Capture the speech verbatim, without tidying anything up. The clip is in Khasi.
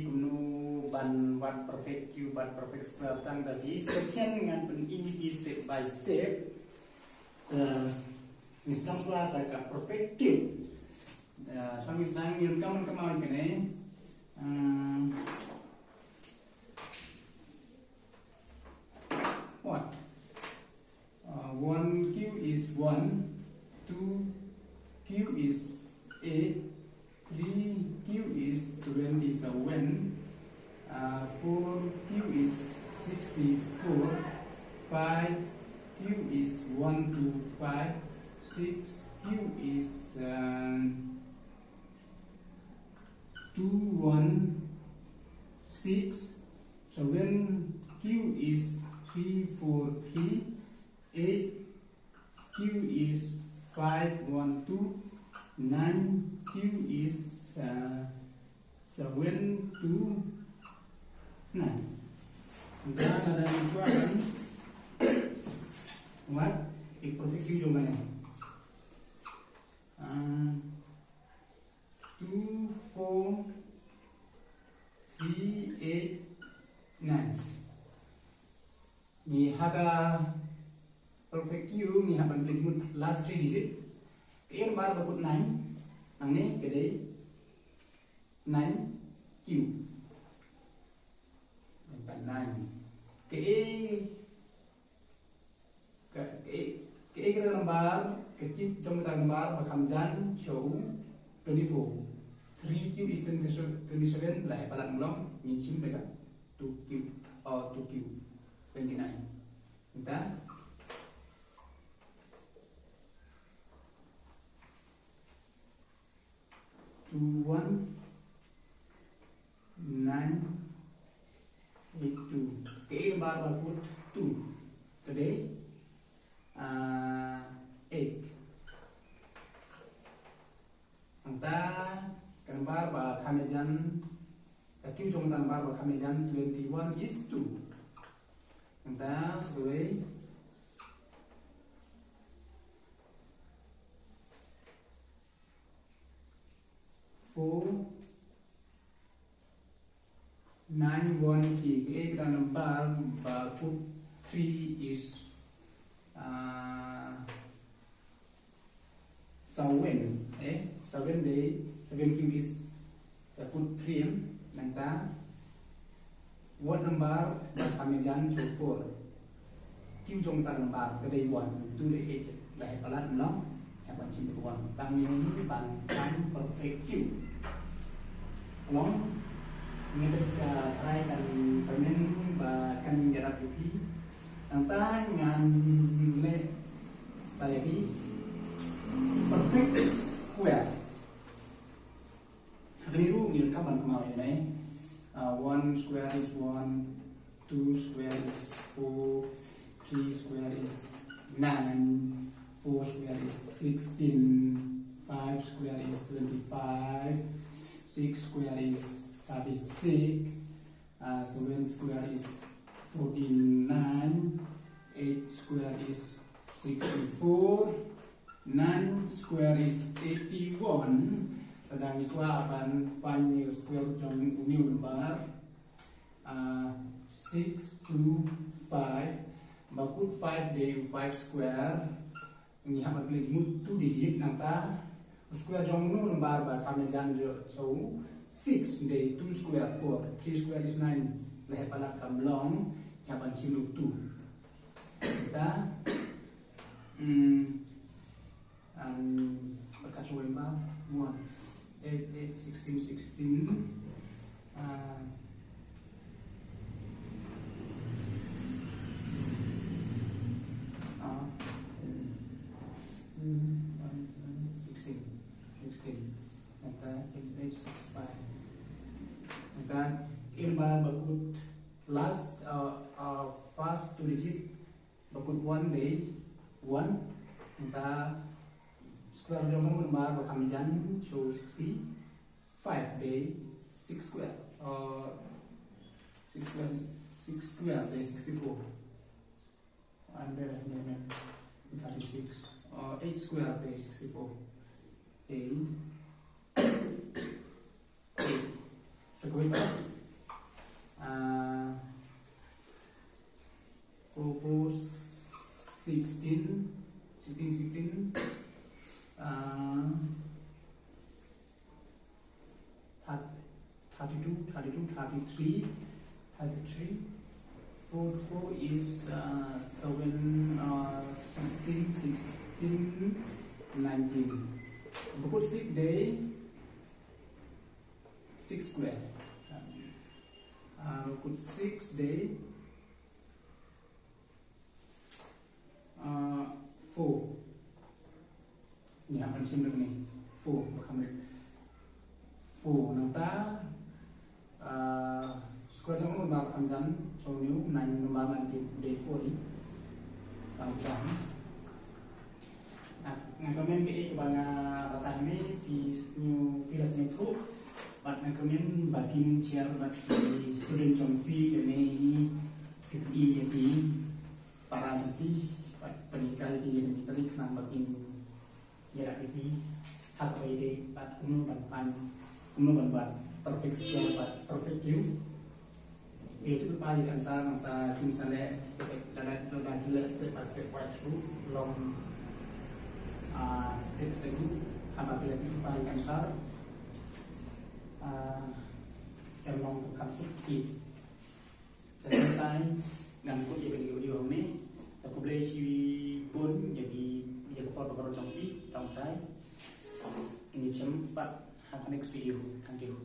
Kumno ban wad perfect cube bad perfect square tang da phi. Second ngan pyni phi step by step. Te ngi sdang shuwa da ka perfect cube. Te shuwa ngi sdang ngi kam kam kane. Uh, what? Uh, one Q is one, two Q is eight, three Q is twenty-seven, uh, four Q is sixty-four, five Q is one two five, six Q is, um, two one six, seven Q is three four three, eight Q is five one two, nine Q is, uh, seven two nine. Dah ada yang kuat kan? Kuat, ik perfect Q jong mana? Ah, two four three eight nine. Ngi ha ka perfect Q ngi hap ban klik mut last three digit. Ka A number ba kut nine, nangne ka dei nine Q. Ka nine. Ka A, ka A, ka A ka number, ka Q jong ka number ba kham jan sha u twenty-four. Three Q is twenty-seven, la heh palat, mlong ngin shim da ka two Q, oh, two Q, twenty-nine. Nta two one nine eight two. Ka A number ba kut two, ka dei, ah, eight. Nta ka number ba kham ïajan, ka Q jong ka number ba kham ïajan twenty-one is two. Nta sa kawei, four nine one three. Ka A ka number ba kut three is, ah, seven, eh, seven dei, seven Q is ka kut three, nangta word number ba kham ïajan sha u four. Q jong ka number ka dei one, two dei eight, la heh palat, mlong heh ban shim da ka one. Tang ngi ban find perfect Q. Long ngi dei ka try kan pynmih ba kan ïarap ïa phi. Nangta ngan leh sa ïa ki perfect square. Ha kane ruh ngin kynmaw ïa kane. Uh, one square is one, two square is four, three square is nine, four square is sixteen, five square is twenty-five, six square is thirty-six, uh, seven square is forty-nine, eight square is sixty-four, nine square is eighty-one. Te dang kwah ban find ïa u square jong u new number, uh, six two five. Ba kut five dei u five square. Ngi hap ban klik mut two digit, nangta u square jong u number ba kham ïajan sha u six dei two square four, three square is nine. La heh palat, mlong heh ban shim u two. Nangta, mm, and berkat shuwa ba, one, eight, eight, sixteen, sixteen. Uh, uh, mm, mm, sixteen, sixteen. Nangta eight, eight, six, five. Nangta A number ba kut last, uh, uh, first two digit ba kut one dei one. Nangta square jong u number ba kham ïajan sha u sixty-five dei six square. Uh, six square, six square dei sixty-four. And then, and then thirty-six. Uh, eight square dei sixty-four. Eight. Eight. Sa kawei pat. Uh, four four sixteen, sixteen, sixteen. Uh, thirty-two, thirty-two, thirty-three, thirty-three. Four four is uh, seven, uh, sixteen, sixteen, nineteen. Ba kut six dei six square. Uh, ba kut six dei uh, four. Ni hap kan shim ni four ba kham rit. Four nangta uh, square jong u number kham jan jong u nine number nineteen dei four ni. Tang jan. Nga kyrmen ka e kaba nga batai me phi sniew phi la sniew thuh. Bad nga kyrmen ba phin share bad ki student jong phi ïa ne i phi i ïa ki para jong phi bad pynhikai ki ïa ki tarik nang ba phin ïa ki ha ka bai dei bad kumno ban pan kumno ban ban perfect square bad perfect cube. Ïa tu pa ïa answer nangta kum sa leh step lada lada ki leh step by step wise ruh long ah step step ruh haba ki leh tu pa ïa answer ah kan long kam suk ki. Sa tai ngan kut ïa ka video hangne. Khublei shibun ïa ki ïa ka por ba ka rot jong ki tang tai. Ini chem pat ha ka next video. Thank you.